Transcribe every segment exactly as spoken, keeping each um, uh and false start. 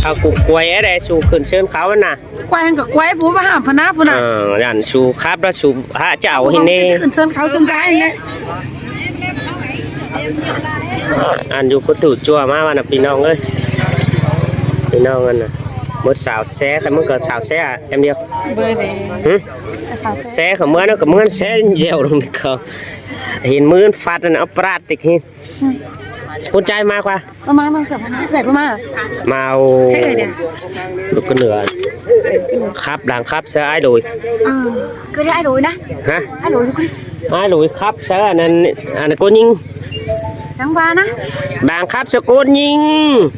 เอากุ๊กกล้วยอะไรสู่ขึ้นเชิญเขาน่ะ กล้วยหั้นก็กล้วย ผู้มาห้ามพะนาผู้น่ะ เออ ย่านสู่ครับแล้วสู่หาเจ้าหินนี่ ขึ้นเชิญเขาเชิญได้เนี่ย อันอยู่กุตุจั่วมาว่าน่ะ พี่น้องเอ้ย พี่น้องอันน่ะ หมดสาวแซ่ แต่มึงก็สาวแซ่ อันเดียว เบอร์ไหน หึ สาวแซ่ แซ่ของเมืองนั่นกับเมืองแซ่เดียวลงก็ เห็นมือมันฟัดนั่น เอาปราดติกหิน คุณใจมากกว่า เอามา มา ใส่พม่า มาเอา ใช่เลยเนี่ย ลูกกระเหนือ ครับ ดังครับ เสื้อไอ้โดย อ่า คือได้ไอ้โดยนะ ฮะ ไอ้โดย ไอ้โดยครับ เสื้ออันนั้น อันนั้นโกนยิง จังหวะนะ ดังครับ เสื้อโกนยิง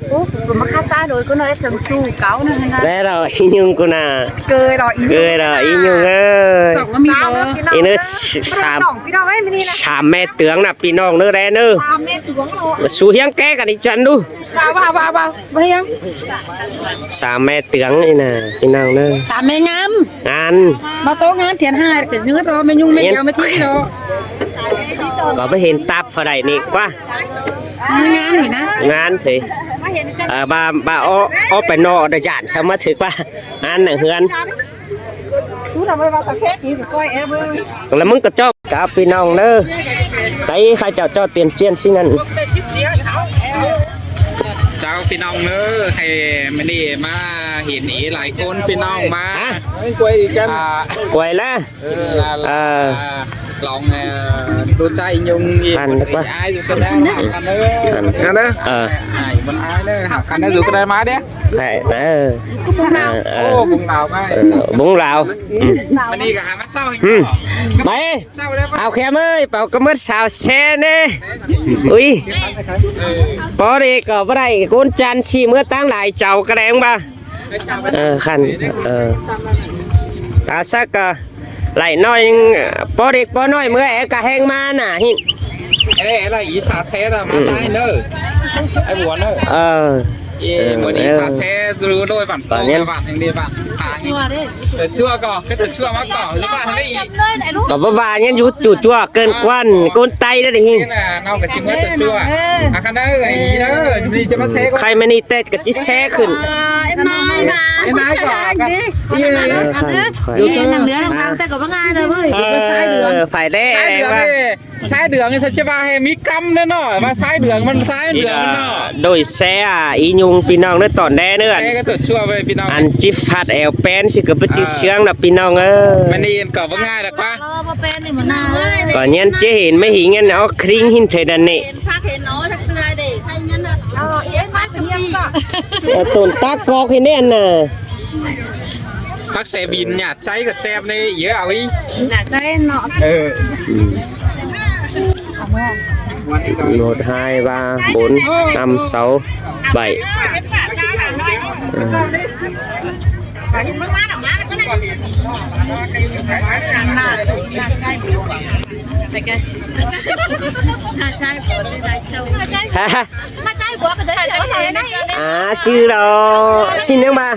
โอ้ ผมมาคัดซ้ายโดยก็น้อยจังจูเก๋านะ แล้วเราอียุงกูน่ะ เกยเราอียุง เกยเราอียุงเอ้ย กล่องก็มีเบอร์ อีเนอร์สาม กล่องพี่น้องเอ้ย มื้อนี้นะ สามแม่เตืองน่ะ พี่น้องเนอแดนเนอ สามแม่เตืองเนาะ สู่เฮียงแก้กันอีกจันดู ว้าว ว้าว ว้าว ว้าว เฮียง สามแม่เตืองนี่น่ะ พี่น้องเนอ สามแม่งาม งาน มาโต๊ะงานเทียนห้า ก็ยืดรอ แม่ยุงแม่เดียว แม่ที่รอ ก็ไปเห็นตับฝรั่งนี่กว่า งานนี่นะ งานเถอะ เออ บ่า บ่า อ้อ อ้อไปนอกเดี๋ยวย่านสามารถถือว่า งานหนังเฮือน แล้วมึงก็จอบครับพี่น้องเด้อ ไปใครเจ้าจอบเตียนเจียนสินั่น เจ้าพี่น้องเด้อ ใครไม่ได้มาเห็นอีหลายคนพี่น้องมา ฮะ กล้วยอีกจัน อ่า กล้วยละ เออ เออ ลอง เออ ดูใจยุงอีก อันนึกว่า อ้ายอยู่ก็ได้หักกันเด้อ อัน อันนะ เออ อ้ายมันอ้ายเด้อ หักกันเด้อ อยู่ก็ได้มาเด้อ ใช่ เออ เออ เออ โอ้ บุงลาวไป เออ บุงลาว อืม มันนี่ก็หามาเช่าให้ อืม ไป เช่าแล้วปะ เอาแค่เมื่อย เป่าก็เมื่อสาวแซ่เน่ อุ้ย เออ ปอดีก็บ่ได้ คนจันทร์สิเมื่อตั้งหลายเจ้าก็แดงบ่า เออ คัน เออ เอาสักก็ ไหลน้อย ปอเด็กปอน้อย เมื่อแอร์กะแห้งมาน่ะ หิน เอ้ย อะไร อีสาแซ่ดอะ มา อืม ใต้เนอะ ไอ้บัวเนอะ เออ เอ้ย เออ วันนี้ เออ สาแซ่รู้ด้วยบ้าน ตอนนี้ บ้านแห่งเดียวบ้าน ทาง ชั่วเด้อ เออ ชั่วก่อน ก็จะชั่วมาก่อน หรือบ้านทางนี้อีก ก็บ่ว่าหยังอยู่ จู่จั่วเกินกวน คนไตได้หิน นี่น่ะ น้องก็ชิมว่าจะชั่ว เออ อ่ะ คันเด้อ ไอ้นี่เด้อ อยู่ดีจะมาแซ่ก็ ใครมานี่เต็ดก็จิแซ่ขึ้น อ่า เอ็มนายค่ะ เอ็มนายก่อน เออ ค่ะ นี่ หนังเหลืองหนังบางแต่ก็บ่ง่ายเลยเว้ย เออ ฝ่ายแดง สายเหลืองนี่ สายเหลืองนี่ ฉันจะว่าให้มีกำแน่นอน ว่าสายเหลืองมัน สายเหลืองมันเนาะ โดยแซ่อียุงพี่น้องเด้อ ตอนแดงเด้อ แซ่ก็ตรวจชั่วไปพี่น้อง อันจิฟัดแอวแป้นสิก็ไปจิเชื่องนะพี่น้องเอ้ย มันนี่ก็บ่ง่ายดอกวะ รอบ่เป็นนี่มันน่าเอ้ย ก็เงี้ยเจ๊เห็นไม่หิงเงี้ยเอาคริงหินเทดันนี่ เห็นพักเห็นเนาะสักเทื่อเด้ ถ้าอย่างนั้นน่ะ เอาเอ็นมาเป็นเงี้ยก็ เออ ต้นตากอกเห็นเนี่ยน่ะ ผักแสบินหยาดไส้กับแซบนี่เยอะเอาอีก หยาดไส้เนาะ เออ อืม โนดไฮว่าบนนำเสาใบ เออ หน้าใช่ผัวที่ได้เจ้า มาใกล้ผัวก็ได้เจ้าใส่ไหน อ่า ชื่อเรา ชื่อยังบ่า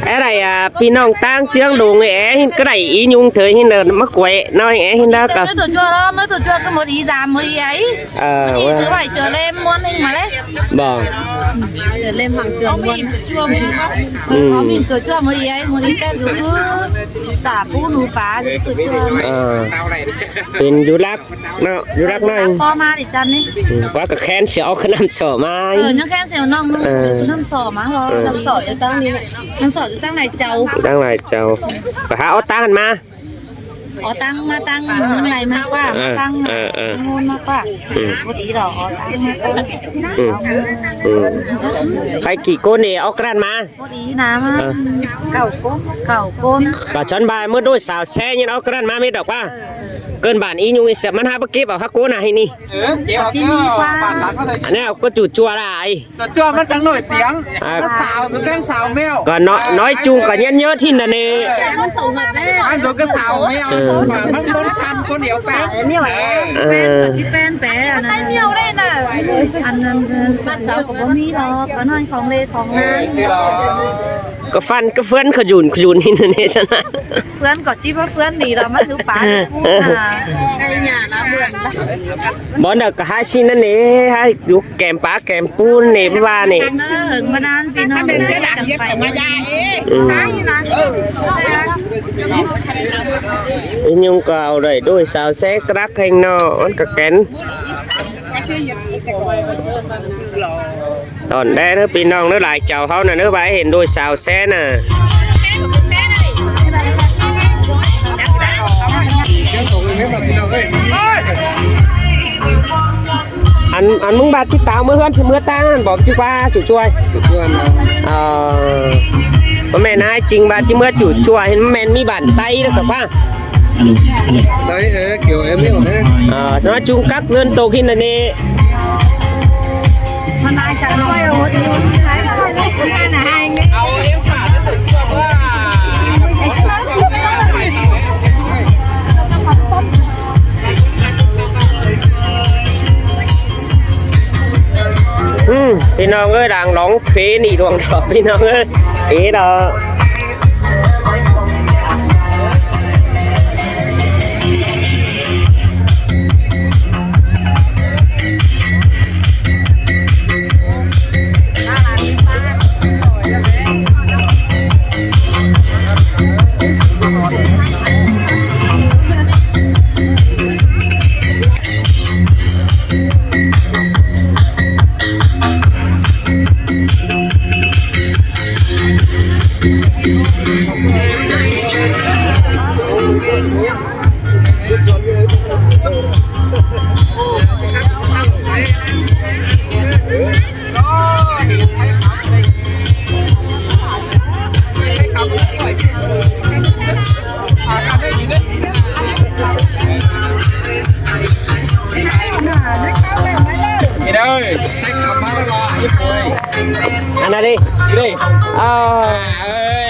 อะไรอ่ะ พี่น้องตั้งเจื้องดงไอ้แอหินก็ได้อียุงเถยหินเดินมากล้วยน้อยแอหินแล้วก็ ไม่ตัวชั่วแล้ว ไม่ตัวชั่วก็หมดอีสามหมดอีไอ้ เออ นี่ ว่า ถือว่าเจอเล่มม้วนหนึ่งมาเลย บอก เจอเล่มหวังเตือนม้วน อืม เขามีตัวชั่วหมดอีไอ้หมดอีแต่ดูคือสาผู้หนูป๋าตัวชั่ว เออ เป็นอยู่รัก เนาะ อยู่รักหน่อย พ่อมาดิจันนี่ อืม ว่าก็แค้นเสียเอาขนำสอมา เออ ยังแค้นเสียน้อง เออ น้ำสอมาเหรอ เออ น้ำสออยู่ตั้งนี้ น้ำสออยู่ตั้งไหนเจ้า ตั้งหลายเจ้า ไปหาเอาตังค์กันมา เอาตังค์มาตังค์เมืองไหนมากกว่า เออ มาตังค์ เออ เออ โน่นมากกว่า อืม พอดีเหรอ เอาตังค์มาตังค์ อืม อืม ใครกี่คนนี่เอากระดานมา พอดีนะมา เออ เก้าคน เก้าคน ก็ฉันบ่ายเมื่อด้วยสาวแซ่ยังเอากระดานมาไม่ดอกว่า เออ เกินบ้านอียุงอีเสียมันหาปะเก็บเอาฮักโกนะให้นี่ เออ เก็บเอา ที่มีความ บ้านหลังก็เลย อันนี้เอาก็จู่จั่วหลาย ตัวชั่วมันจังหน่อยเตียง อ่า มันสาวสุดแก้มสาวแมว ก็น้อย น้อยจุงก็เย็นเยอะที่นั่นเอง มันตรงแบบนี้ อันสุดก็สาวแมว เออ มันมันชันคนเดียวแฟน เออ เออ แฟนก็สิแฟนแปะอันนั้น อันนั้น เออ สาวก็บ่มีหรอก ก็นอนของเลของ เออ น้ำ ชื่อเรา ꞌCọ ꞌphắn ꞌcọ ꞌphướn ꞌcọ dun ꞌcọ dun ꞌnị ꞌnị ꞌsớ ꞌna. ꞌPhướn ꞌcọ ꞌchí ꞌva ꞌphướn ꞌnị lo ꞌmắn ꞌlụk pá ꞌlụk pú. Bón đa ꞌcọ hák ꞌsịn ꞌnặn ꞌnị, hák dú kẻm pá kẻm pú ꞌnị, ꞌva ꞌnị. Hơng ꞌmá ꞌnặn ꞌpi ꞌnọng. Ừ. ꞌNhung ꞌcọ au đảy đuổi sao ꞌsé crắc ꞌhêng ꞌnọ, ꞌmắn ꞌcọ kén. Tỏn đé ꞌnớ ꞌpi ꞌnọng ꞌnớ, lai chảu ꞌháu ꞌnặn ꞌnớ, ꞌva hên đuổi sao ꞌsé ꞌnạ. Ăn, ăn ꞌmứng ꞌva ꞌchí táo ꞌmứa ꞌhướn ꞌchí ꞌmứa ꞌtáng ꞌnặn bók ꞌchí ꞌva chủ ꞌchua. Chủ ꞌchua ꞌnọ. Ờ. ꞌMá ꞌmen ái ꞌching ꞌva ꞌchí ꞌmứa chủ ꞌchua hên ꞌmá ꞌmen ꞌmí bản Tây ꞌnớ ꞌcọ ꞌva. Đấy, ế, kiểu em biết rồi đấy. Ờ, nói chung các dân tộc hên ꞌnặn ꞌnị. Ừ, ꞌpi ꞌnọng ơi, đang đóng thuế ꞌnị đuống đó, ꞌpi ꞌnọng ơi. Ế đó. Ăn ꞌnạ đi. Đi. Ờ.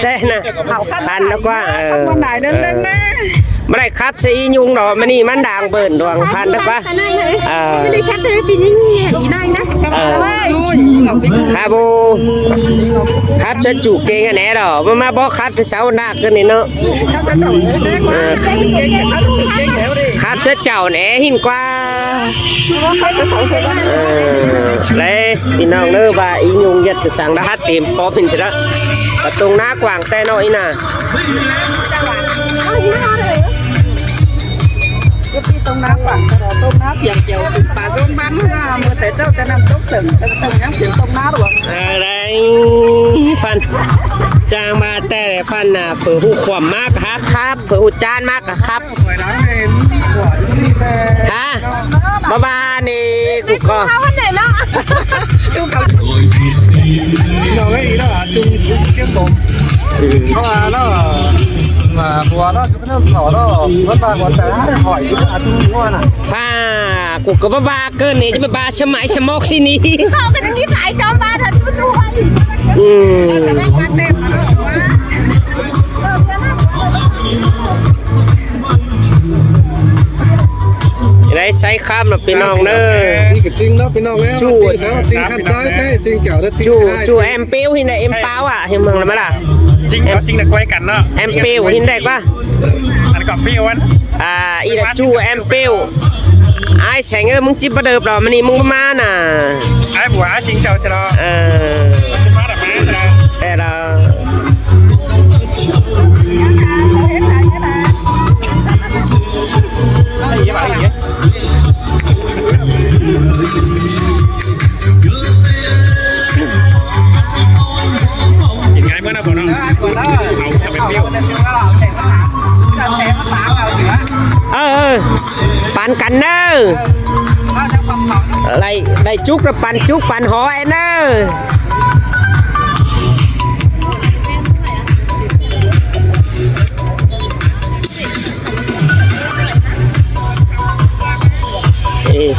Thế nè. Khắp ꞌmắn ꞌnạ ꞌquá. Ờ. Khắp ꞌmắn ꞌnạ đơng đơng ꞌnạ. Báu đảy khắp ꞌsớ ꞌí ꞌnung đó, ꞌmá ꞌnị ꞌmắn đang bươn đuống ꞌphắn ꞌnạ ꞌquá. Ờ. Khắp báu. Khắp ꞌchớ chủ kêng ꞌnặn ꞌnẹ đó, ꞌmá ꞌmá báu khắp ꞌsớ sau ꞌnạ ꞌcọ ꞌnị ꞌnớ. Ờ. Khắp ꞌchớ chảu ꞌnẹ hên ꞌquá. Ờ, đé, ꞌpi ꞌnọng ꞌnớ, ꞌva ꞌí ꞌnung ꞌdệt ꞌcọ săng đa hák têm pó pên ꞌchớ đó. Cả tông ꞌná quảng ꞌtẹ ꞌnọi ꞌnạ. Tông ꞌná quảng, tông ꞌná phiêng chiêu, pá dôn bắn, ꞌmưa té ꞌchạu té năm tốc sửng, tông ꞌná phiêng tông ꞌná đuống. Ờ, đé, ꞌphắn. Chang ꞌva ꞌtẹ ꞌphắn ꞌnạ, phủ ꞌhụ khuôm ꞌmá ꞌcọ hák khắp, phủ ꞌhụ ꞌchán ꞌmá ꞌcọ khắp. Hả? Bá ba ꞌnị ꞌcọ. Nó cái ý đó là chung chung tiếng Bông. Nó là nó mà bùa nó chúng nó sỏ nó vẫn là còn tại ai hỏi chúng là chung ngon à. Pha, ꞌcọ ꞌcọ bá ba ꞌcọ ꞌnị, bá ba sớm mãi sớm mốc ꞌsịn ꞌnị. Không, cái này phải cho ba thật chứ không phải. Ừ. Nó sẽ đang quan tâm mà nó không á. Đảy sáy khắp ꞌnạ ꞌpi ꞌnọng ꞌnớ. Đi cái chinh đó ꞌpi ꞌnọng ꞌnớ. Chu, chinh sao là chinh khăn trái, cái chinh chảo đó chinh chu, hai. Chu em piu hên đảy em páo à, hên mưng là ꞌmá đa. Chinh, em, chinh là quay cảnh đó. Em piu hên đảy ꞌquá. Ăn cọp piu ăn. À, ꞌí là chu em piu. Ai seng ơi, ꞌmứng ꞌchí bá đơp đó, ꞌmá ꞌnị ꞌmứng bá ꞌmá ꞌnạ. Ai bùa ai chinh chảo ꞌchớ đó. Ờ. Chinh bá đa ꞌmá ꞌchớ đó. Ê đó. Ờ, ờ. Păn căn ꞌnớ. Đảy, đảy chúc là păn chúc păn hỏi ꞌnớ. Ê.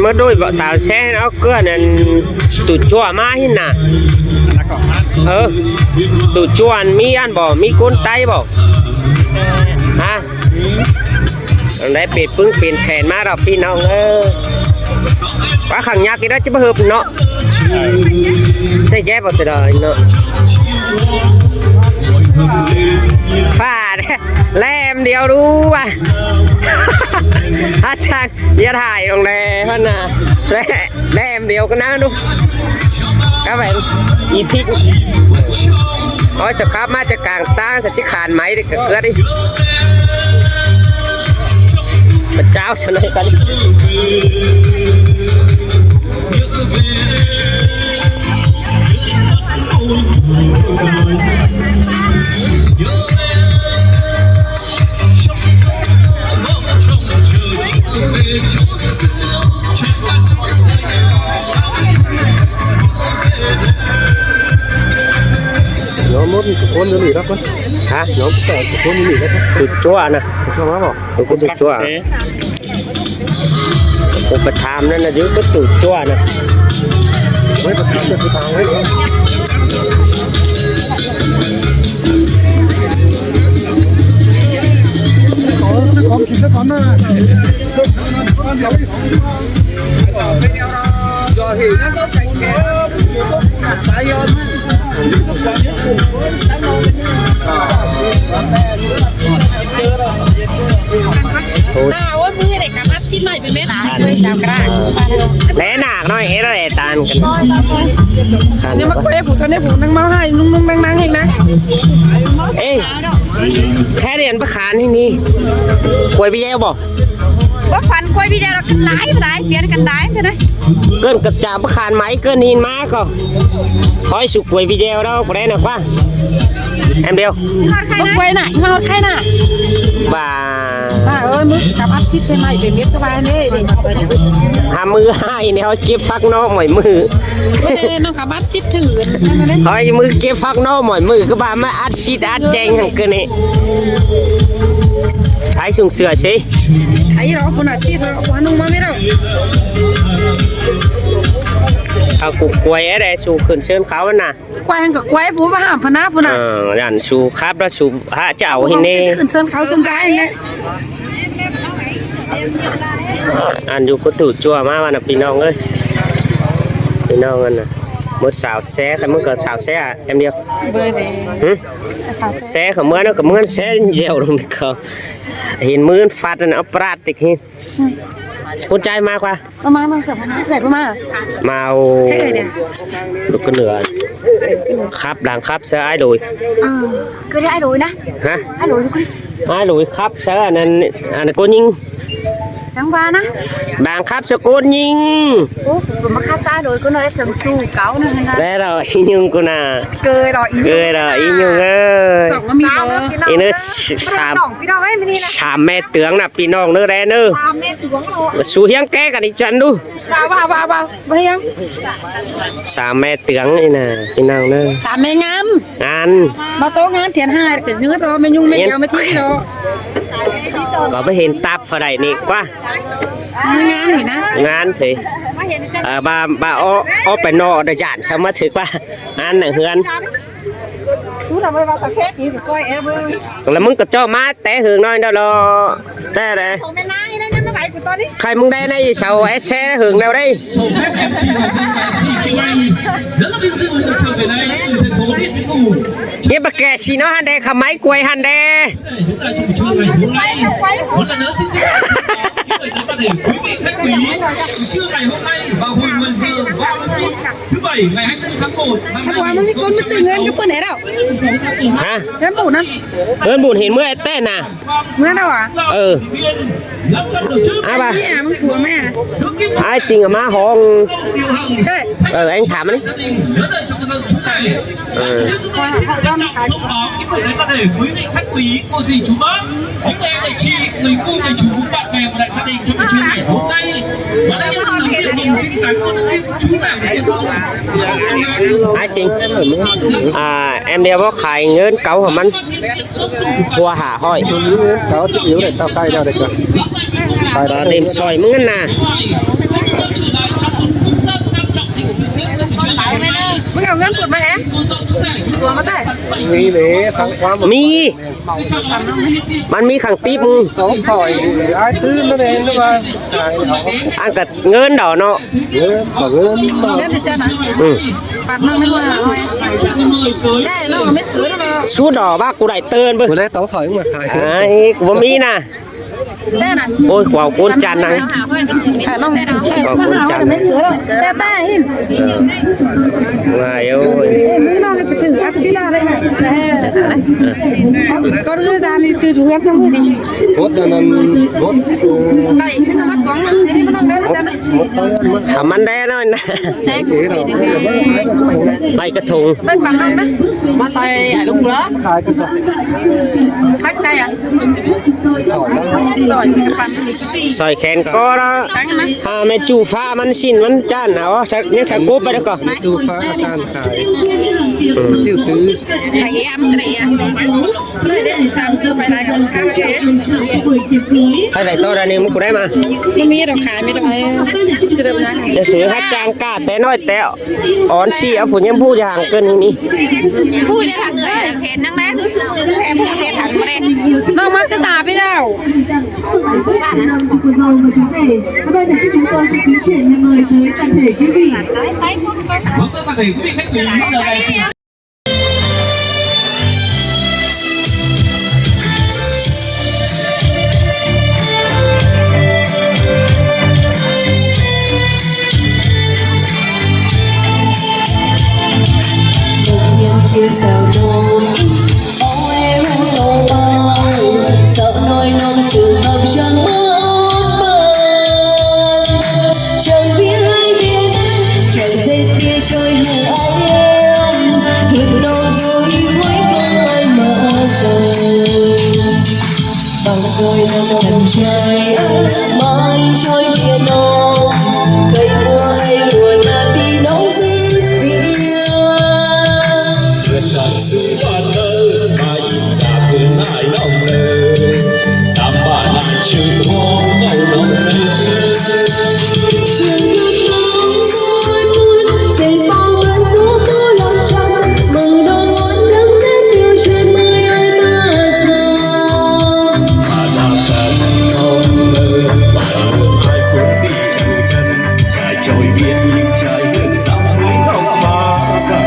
Báu đuổi ꞌpọ sáo ꞌsé ók ꞌcứa ꞌnặn, tủm ꞌchua ꞌmá ꞌhịn ꞌnạ. Ờ, tủm ꞌchua ꞌmí ăn ꞌpọ, ꞌmí ꞌcốn Tay ꞌpọ? Hả? Đảy pên ꞌpứng pên khen ꞌmá ꞌlẹo ꞌpi ꞌnọng ới. Pá khẳng nhạc ꞌnị đó chứ báu ꞌhưp ꞌnọ. Thế ghép vào từ đời nó. Pha đấy. Lem điêu đu à. Há chang, ꞌdệt hại ꞌlống đe ꞌhướn ꞌnạ. Lem điêu ꞌcọ ꞌnăng đu. Các bạn, ý thích. Ôi, sao khắp ꞌmá ꞌchọ cang ꞌtáng, sao ꞌchí khan máy đi, ꞌcọ ꞌcứa đi. Phật giáo sao nói con. Nhóm mốt cái cuốn nó nghỉ lắm á. Hả? Nhóm cái cuốn nó nghỉ lắm á. Tủm ꞌchua ꞌnạ. Tủm ꞌchua ꞌmá ꞌpọ? Ơ, ꞌcọ tủm ꞌchua. Ơ, ꞌcọ pá tham ꞌnặn ꞌnạ, ꞌdứ ꞌcọ tủm ꞌchua ꞌnạ. Ơ, pá tham ꞌnặn, pá tham ꞌnặn. Ơ, chứ không, chứ không ꞌnạ. Ôi. À, ôi, mưa này cắm át xít mày bị mết. Ôi, chào các bạn. Lé nạc nói hết rồi, tan. Thôi, thôi, thôi. Anh em mắc quê phủ thân em phủ năng mau hai, nung nung năng năng hình năng. Ê, thế thì anh bắt khán hình đi. Quay video bỏ. Có phần quay video là cần lái, lái, biến cần lái thế này. Cơn cặp chả bắt khán máy, cơn hình má không. Hỏi sụp quay video đâu, có đây nào qua. Em đeo. Hót khay ꞌnạ. Hót khay ꞌnạ. Bà. Bà ơi, mưa cắm át xít xe máy phải biết cái bài này đi. Hả, mưa hai này hói kiếp phát nó mỏi mưa. Ôi, đây nó cắm át xít thử. Hói mưa kiếp phát nó mỏi mưa, cái bà mà át xít át chèn hẳn cơ này. Thái sung sửa xí. Thái đó, con là xít rồi, con nung mà biết đâu. À, cục quay ấy đây, sung khẩn sơn kháo ꞌnạ. Quay hăng cả quay phủ ꞌmá hảm phá ná phủ ꞌnạ. Ờ, dản su khắp đó su hả chảo hình nê. Khửn sơn kháo sơn dãi hình nê. Ăn dú ꞌcọ tủm ꞌchua ꞌmá ꞌva ꞌnạ ꞌpi ꞌnọng ới. ꞌPi ꞌnọng ăn ꞌnạ. Mốt sáo ꞌsé, khay mốt ꞌcọ sáo ꞌsé à, em điêu. Bơi đi. Hử? Sáo ꞌsé. ꞌSé ꞌcọ ꞌmứa ꞌnạ, ꞌcọ ꞌmứa ꞌsé dẻo ꞌlống ꞌcọ. Hên ꞌmứa phát ꞌnạ, áp prat tịch hên. Con trai ꞌmá qua. Ơ, ꞌmá, ꞌmá, ꞌmá, ꞌmá. Mau. Thế này nè. Đúc cái nửa. Khắp, đang khắp sẽ ái đuổi. Ờ, cứ thế ái đuổi nè. Hả? Ái đuổi, đúc cái. Ái đuổi khắp sẽ anh, anh cô nhing. Chẳng qua nè. Đang khắp sẽ cô nhing. Ủa, cũng mà khắp ái đuổi, cô nói chồng chu cáo nữa nè. Đấy rồi, nhung cô nè. Kơi đỏ ý nhung. Kơi đỏ ý nhung ơi. Tổng nó mì đỏ. Ý nó sắm. Tổng ꞌpi ꞌnọng ới, mì nè. Sắm mẹ tướng nè, ꞌpi ꞌnọng ꞌnớ đen ꞌnớ. Sắm mẹ tướng rồi. Su hiếng ké cả đi chắn đu. Vào, vào, vào, vào, vào hiếng. Sắm mẹ tướng ꞌnị nè, ꞌpi ꞌnọng ꞌnớ. Sắm mẹ ngán. Ngán. Mà tô ngán thiện hại, cái nhớ đó, mẹ nhung, mẹ kéo, mẹ thi đó. Có báu hên táp phá đảy ꞌnị qua. Ngán ꞌnị nè. Ngán thế. À, bà, bà ó, ó phải nọ đòi dản sao mà thế qua. Ăn ở hươn. Tú là mày vào sao khét chỉ coi em ơi. Là ꞌmứng ꞌcọ ꞌchọ ꞌmá té hương nói đó lo. Té đấy. Sao mày nái đấy, nó phải của tôi đi. Khay ꞌmứng đen ꞌnị sau ét xe hương nào đây. Rất là vinh dự được trở về đây từ thành phố Điện Biên Phủ. Yế ꞌva kẻ ꞌsịn ꞌnớ hẳn đe, khả máy quay hẳn đe. Chúng ta trong buổi trưa ngày hôm nay, một lần nữa xin chúc mừng tất cả quý vị khách quý, buổi trưa ngày hôm nay vào hồi mười giờ ba mươi phút, thứ bảy ngày hai mươi tư tháng một năm hai nghìn không trăm hai mươi hai. Ơ, ꞌpưa ꞌmắn ꞌmí ꞌcốn ꞌmá sư ꞌngớn cá ꞌpưa nẻ đâu. Hả? ꞌNgớn bủn ꞌnặn. ꞌNgớn bủn hên ꞌmứa té nả. ꞌMứa đâu à? Ờ. À, bà. Anh ấy à, mưng của mẹ à? Ai chính ở má hông. Đây. Ờ, anh thả ꞌmắn đi. Ờ. Xin trân trọng thông báo cái buổi lễ, toàn thể quý vị khách quý, cô dì chú bác, những anh chị, người cô, người chú, các bạn bè và đại gia đình trong buổi trưa ngày hôm nay. Và lễ chúc mừng năm mới mừng sinh sản của đức tin chú rẻ của Chúa. Ai chính. À, em đeo bó khai ꞌngớn cáu hả ꞌmắn. Hua hả hỏi. Sáu chục yếu để tao khai ra được rồi. Khai ra. Ờ, đêm soi ꞌmắn ꞌnặn nả. เอาเงินผุดมาแฮะ ตัวมาได้ มีเด้ ทางความ มี มันมีขังติ๊บ ต้องสอย ไอ้ตื้นนั่นเองหรือว่า ขายเอา อันกับเงินดอกเนาะ เงินต่อเงินเนาะ เงินจะจ้านะ อืม ปัดมั่งไม่ว่าเอาไว้ ได้แล้วไม่เกิดแล้ว สู้ดอกว่ากูได้เตือนเบิ่ง กูได้ต้องสอยมาขาย ไอ้ กูบ่มีนะ โอ้ย กว่าคนจันทร์นะ ขายน้อง กว่าคนจันทร์นะ แต่ป้าเห็น ว่าโอ้ย เอ้ย ไม่นอนเลย ไปถึงอัพซีดาเลยนะ ก็เรื่องจานนี้จืดเรื่องสมุนดี บดอันนั้น บด ไป ทำมันได้หน่อยนะ ไปกระทง ไปฝั่งนั้นนะ มาต่อยไอ้ลูกเหรอ ขายกี่ซอง พักใจอ่ะ ซอยแขนก็ละ หาแม่จูฟ้ามันสิ้นมันจันทร์เอา สัก เนี่ย สักกุ๊บไปแล้วก็ ดูฟ้าอาจารย์ขาย อืม ซิ่วตื้อ ไปแอมเตะ ไปได้ถึงสามสิบไปได้ครับ ไปไหนต่อได้นี่ มุกกูได้มา ไม่มีดอกขาย ไม่ดอกอะไร จะเริ่มนะ เดี๋ยวซื้อให้จางกาดแต่น้อยแต่ อ่อนสิ เอาฝนยังพูดอย่างเกินนี่ พูดได้ทางเลย เห็นนั่งแล้ว ดูชื่อมือแทนพูดได้ทางเลย น้องมักจะสาไปแล้ว Các bạn, xin chúng tôi xin kính chuyển lời mời tới toàn thể quý vị. Một miền chia sẻ đôi, ôi, ôi, bao, giọng nói năm xưa khóc trong mắt. Chẳng biết ai biết, chẳng dệt tia trôi hờ ai em. Hương đau rồi, mối không ai mà giờ. Bằng đôi năm đắm trai, mãi trôi kia nông. Cây mùa hay mùa nà ti nông dễ phiêu. Lượt sàn xứ ban đầu, mãi in xa vườn ai nông nơ. Sắm bà nà chữ hô khâu nông nơ. Sương gương nông môi môi, dệt bao ngân du tô lòng trắng. Mơ nông môi trắng dệt điều chuyện mười ai mà giờ. Mà ra tận nông nơ, bà nông ai cũng đi chân chân. Trải trôi biên, trải biên dòng núi nông mà xa.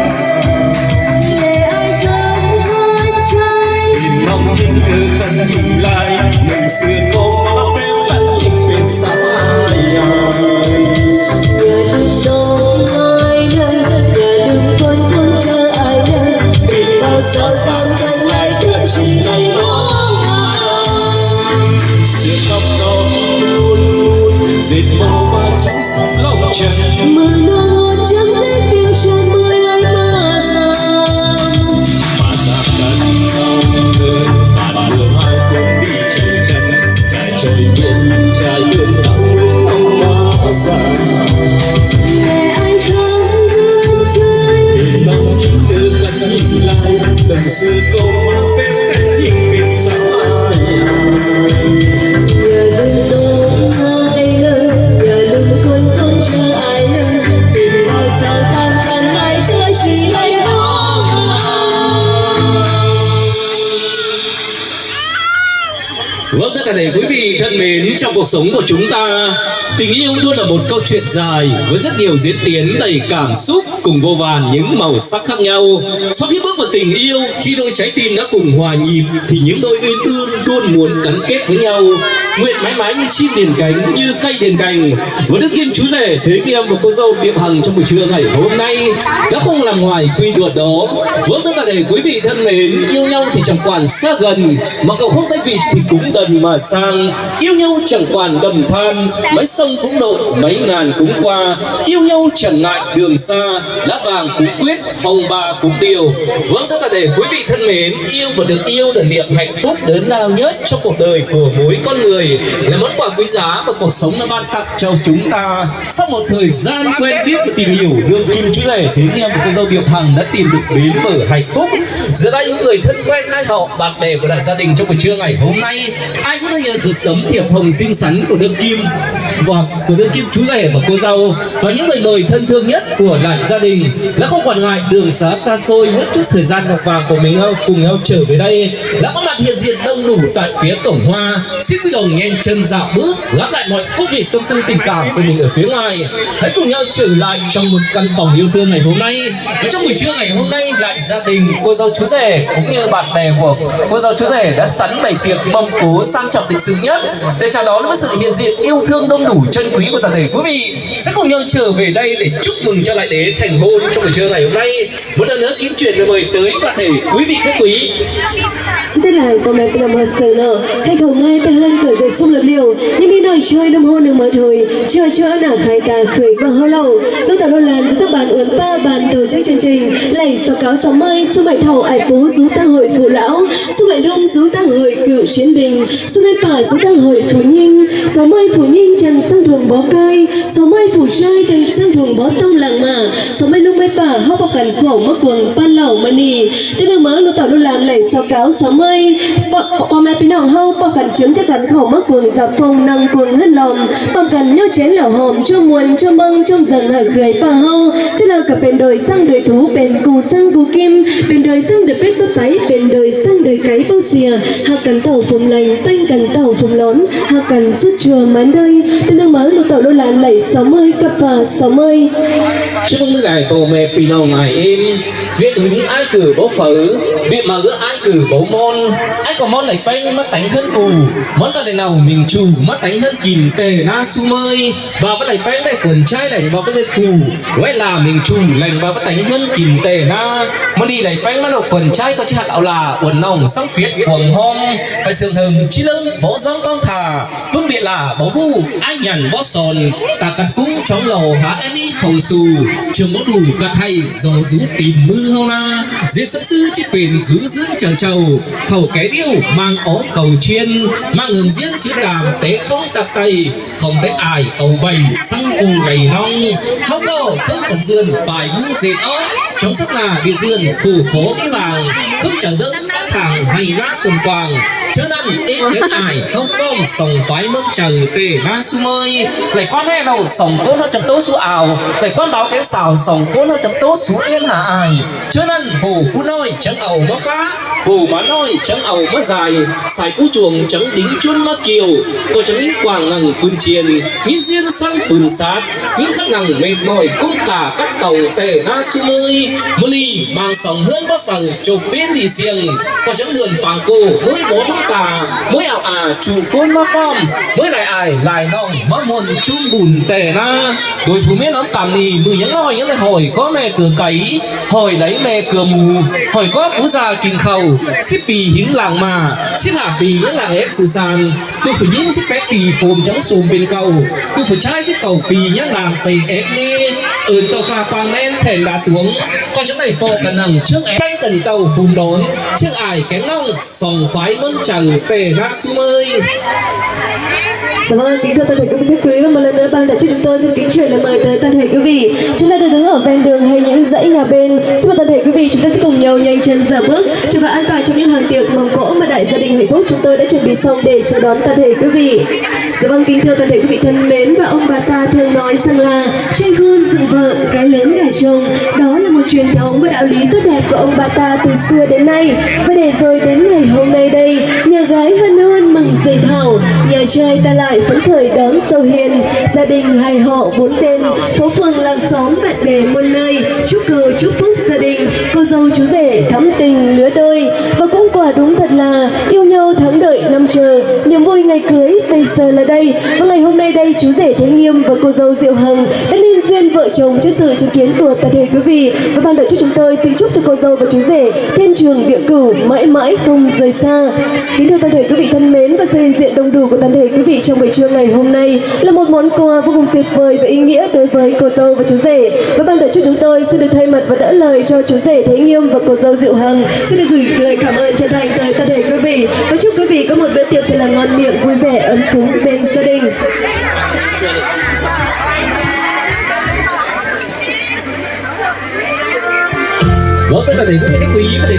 Lệ ai dòng hát trai. Tìm lòng những thứ khăn nhìn lại, nông xưa cô mà bếp tắt nhìn bên xa ai ai. Nhà đừng dòng ai nâng, nhà đừng con con cha ai nâng. Tìm bao xa xa khăn lại tựa chỉ này mong. Xưa khóc nông lụt, dệt màu ba trắng lòng trần. Mơ nông môi trắng dệt điều chuyện mười ai mà xa. Mà xa khăn nông thơ, bạn đường ai cũng đi chân chân. Trải trôi biên, trải biên dòng núi nông mà xa. Lệ ai khăn gương trai. Tìm lòng những thứ khăn nhìn lại, nông xưa cô mà bếp tắt nhìn bên xa ai ai. Nhà đừng dòng ai nâng, nhà đừng con con cha ai nâng. Tìm bao xa xa khăn lại tựa chỉ này mong. Vâng, tất cả quý vị thân mến, trong cuộc sống của chúng ta, tình yêu luôn là một câu chuyện dài với rất nhiều diễn tiến đầy cảm xúc, cùng vô vàn những màu sắc khác nhau. Sau khi bước vào tình yêu, khi đôi trái tim đã cùng hòa nhịp, thì những đôi uyên ương luôn muốn gắn kết với nhau. Nguyện mãi mãi như chim điền cánh, như cây điền cành. Và đương nhiên, chú rể Thế Nghiêm và cô dâu Diệm Hằng trong buổi trưa ngày hôm nay đã không nằm ngoài quy luật đó. Vâng, tất cả để quý vị thân mến, yêu nhau thì chẳng quản xa gần, mà cầu không tay vịt thì cúng đần mà sang. Yêu nhau chẳng quản gầm than, máy sông cũng nổi, máy ngàn cũng qua. Yêu nhau chẳng ngại đường xa, lá vàng cũng quyết, phong ba cũng tiêu. Vâng, tất cả để quý vị thân mến, yêu và được yêu là niềm hạnh phúc lớn lao nhất trong cuộc đời của mỗi con người. Là món quà quý giá mà cuộc sống đã ban tặng cho chúng ta. Sau một thời gian quen biết và tìm hiểu, đương kim chú rể Thế Nghiêm và cô dâu Diệu Hằng đã tìm được đến bờ hạnh phúc. Giờ đây, những người thân quen, ai họ, bạn bè của đại gia đình trong buổi trưa ngày hôm nay, ai cũng đã nhận được tấm thiệp hồng xinh xắn của đương kim và của đương kim chú rể và cô dâu, và những lời mời thân thương nhất của đại gia đình đã không quản ngại đường xá xa xôi, mất chút thời gian vội vàng của mình, ờ, cùng nhau trở về đây, đã có mặt hiện diện đông đủ tại phía cổng hoa. Xin quý đồng nhanh chân dạo bước, gác lại mọi công việc, tâm tư, tình cảm của mình ở phía ngoài. Hãy cùng nhau trở lại trong một căn phòng yêu thương ngày hôm nay. Và trong buổi trưa ngày hôm nay, đại gia đình, cô dâu, chú rể cũng như bạn bè của cô dâu, chú rể đã sẵn bày tiệc mâm cỗ sang trọng lịch sự nhất để chào đón với sự hiện diện yêu thương đông đủ, trân quý của toàn thể quý vị. Sẽ cùng nhau trở về đây để chúc mừng cho đại đế thành hôn trong buổi trưa ngày hôm nay. Một lần nữa kính chuyển lời mời tới toàn thể quý vị khách quý. Chứ thế là con bé cũng làm hơi sờ nọ. Khai khẩu ngay ta hơn cởi dây sung lập liều. Nhưng mi nói chơi năm hôn đừng mơ thôi. Chưa chưa nả khai ta khởi và hô lậu. Lúc tao đô lan giữa các bạn uốn pa bàn tổ chức chương trình. Lạy sau cáo sau mai, sau mãi thầu ai pú rú tăng hội phụ lão. Sau mãi lung rú tăng hội cựu chiến binh. Sau mãi pả rú tăng hội phủ nhinh. Sau mãi phủ nhinh chân sang thuồng bó cai. Sau mãi phủ trai chân sang thuồng bó tông làng mạ. Sau mãi lung mãi pả hóc bọc cắn khổ mắc cuồng pan lẩu mà nì. Tên đương mớ lô tỏ đô lan lạy sau cáo sau mãi. Bọ, bọ, bọ mẹ pí nọng hâu bọc cắn chứng chắc cắn khổ mắc cuồng dạp phông năng cuồng hân lòm. Bọc cắn nhô chén lẩu hòm chua muôn chua mâng chôm dần hở khưới pả hâu. Chứ lơ cả pên đồi sang đồi thú pên cù sang cù kim. Pên đồi sang đồi pết bắp páy pên đồi sang đồi cáy bốc xìa. Hạc cắn tàu phùng lành panh cắn tàu phùng lón. Hạc cắn sút chùa mán đơi. Tên đương mớ lô tỏ đô lan lạy sáu mươi cặp phà sáu mươi. Chúc mừng ngài bố mẹ pí nọng ngài êm. Việt ứng ai cử bố phở, việt mà ước ai cử bố môn. Ai có món này bánh mắt tánh hơn cù. Món ta này nào mình chủ, mắt tánh hơn kìm tê ná su mơi. Bà bắt này bánh đây quần trái lành bà có giết phù. Quái là mình chủ lành bà bắt tánh hơn kìm tê ná. Mà đi này bánh mắt độ quần trái có chứ hạt ảo là quần nòng sóng phiết cuồng hôm. Phải sương hừng chí lớn bố gió con thà. Bướng bịa là bố bu, ái nhàn bố son, ta cắt cúng chóng lầu há em ý không su, trường bố đủ cắt hay, gió rú tìm mưa hâu na, diễn sắp sư chứ pền rú dưỡng chờ chầu, khẩu cái điêu, mang ống cầu chiên, mang ngừng diễn chứ đàm, té không tặc tay, không té ai, âu bày, săng phù gầy nong, háo cỏ, cớm cắn dươn, bài mưa dệt ót, chống sắc là bị dươn, khổ khó đi vàng, khớm chở đớm, bát hàng, hay lá xuân quang, chớ năn, ích ghét ai, hốc bom, sòng phái mớm chở, tê lá su mơi, đẩy quan mẹ nâu, sòng cốn hốc chấm tố su ảo, đẩy quan báo kéo xảo, sòng cốn hốc chấm tố su yên hà ai, chớ năn, hổ cú nói, chấm ẩu bá phá, hổ bá nói, chấm ẩu bá dài, xài cú chuồng, chấm đính chuôn mắc kiều, có chấm ít quảng ngẳng phun chiên, miễn diễn săng phun sát, miễn khắc ngẳng mệt mỏi, cũng cả cắt tàu tê lá su mơi, mưa ly, mang sòng hương bó sầu, chụp biến đi siêng, có chấm hươn pàng cô, mới bố bóng tà, mới ảo à, chủ cốn mắc bom, mới lại ai, lại nòng, mắc muôn, chung bùn tê lá. Đối phủ miễn ấm cảm nì, mười nhắn nói, nhắn lại hỏi, có mẹ cửa cấy, hỏi đáy mẹ cửa mù, hỏi có cú già kinh khẩu, xếp pì hiến làng mà, xếp hạ pì nhắn làng ép sự sàn, tôi phải nhín xếp pép pì phôm trắng xôm bên cầu, tôi phải trái xếp cầu pì nhắn làng pì ép nê, ơn tàu pha pang men thèn đá tuống, con trắng đẩy po cần nặng trước ép bánh cần tàu phôm đón, trước ải kén nòng, sòng phái mớn chầu tê nát su mơi. Dạ vâng, kính thưa toàn thể quý vị khách quý, và một lần nữa ban tổ chức chúng tôi xin kính chuyển lời mời tới toàn thể quý vị. Chúng ta đang đứng ở ven đường hay những dãy nhà bên. Xin mời toàn thể quý vị, chúng ta sẽ cùng nhau nhanh chân dạo bước, chào và an toàn trong những hàng tiệc mâm cỗ mà đại gia đình hạnh phúc chúng tôi đã chuẩn bị xong để chào đón toàn thể quý vị. Dạ vâng, kính thưa toàn thể quý vị thân mến, và ông bà ta thường nói rằng là trai khôn dựng vợ, gái lớn gả chồng. Đó là một truyền thống và đạo lý tốt đẹp của ông bà ta từ xưa đến nay. Và để rồi đến ngày hôm nay đây, nhà gái hân hoan mừng dây thảo, nhà trai ta lại phấn khởi đón dâu hiền. Gia đình hai họ bốn bên, phố phường làng xóm bạn bè muôn nơi, chúc cầu chúc phúc gia đình, cô dâu chú rể thắm tình lứa đôi. Và cũng quả đúng thật là yêu nhau tháng đợi năm chờ, niềm vui ngày cưới bây giờ là đây. Và ngày hôm nay đây, chú rể Thế Nghiêm và cô dâu Diệu Hằng đã nên duyên vợ chồng trước sự chứng kiến của toàn thể quý vị. Và ban tổ chức chúng tôi xin chúc cho cô dâu và chú rể thiên trường địa cửu mãi mãi không rời xa. Kính thưa toàn thể quý vị thân mến, và sự hiện diện đông đủ của toàn thể quý vị trong buổi trưa ngày hôm nay là một món quà vô cùng tuyệt vời và ý nghĩa đối với cô dâu và chú rể. Và ban tổ chức chúng tôi xin được thay mặt và đỡ lời cho chú rể Thế Nghiêm và cô dâu Diệu Hằng xin được gửi lời cảm ơn chân thành tới toàn thể quý vị và chúc quý vị có một bữa tiệc thật là ngon miệng, vui vẻ, ấm Cũng bên gia đình. Có cái gia đình, có cái quỹ, cái